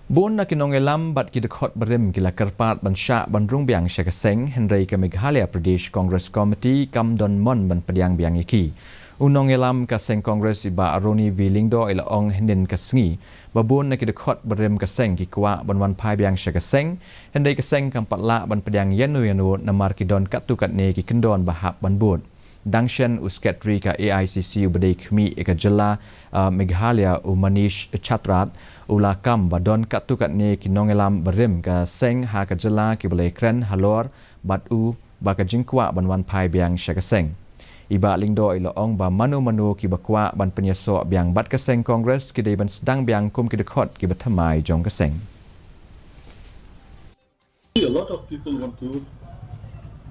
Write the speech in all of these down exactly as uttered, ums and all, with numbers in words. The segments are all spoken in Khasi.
Bun na ki nongïalam bad ki dkhot barim ki la kyrpad ban shah ban rung biang sha ka seng, hynrei ka Meghalaya Pradesh Congress Committee kam don mon ban pdiang biang ïa ki. U nongïalam ka seng Congress i Bah Ronnie V Lyngdoh i la ong hynnin ka sngi ba bun na ki dkhot barim ka seng ki kwah ban wan phai biang sha ka seng, hynrei ka seng kam pat lah ban pdiang ïano ïano namar ki don katto katne ki kyndon ba hap ban bud. Dang shen u Secretary ka A I C C uba dei khmih ïa ka jylla, uh, Meghalaya, u Manish Chatrath, u la kam ba don katto katne ki nongïalam barim ka seng ha ka jylla kiba la ïakren halor bad u ba ka jingkwah ban wan phai biang sha ka seng. I Bah Lyngdoh i la ong ba mano mano kiba kwah ban pynïasoh biang bad ka seng Congress ki dei ban sdang biang kum ki dkhot kiba thymmai jong ka seng. A lot of people want to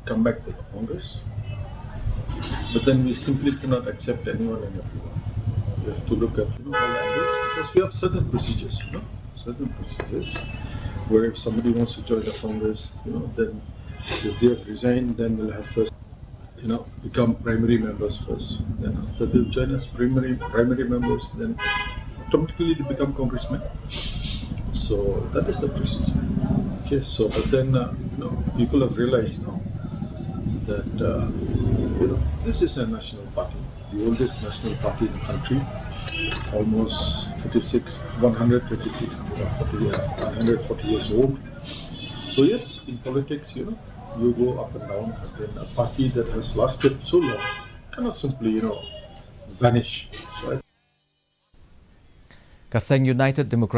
come back to the Congress, but then we simply cannot accept anyone and everyone. We have to look at, you know, all angles, because we have certain procedures, you know, certain procedures where if somebody wants to join the Congress, you know, then if they have resigned, then we'll have first, you know, become primary members first. Then after they join as primary primary members, then automatically they become congressmen. So that is the procedure. Okay, so but then, uh, you know, people have realized now that, uh, you know, this is a national party, the oldest national party in the country, almost thirty-six, one hundred thirty-six, uh, forty, uh, one hundred forty years old. So yes, in politics, you know, you go up and down, and then a party that has lasted so long cannot simply, you know, vanish. So I Ka seng United Democratic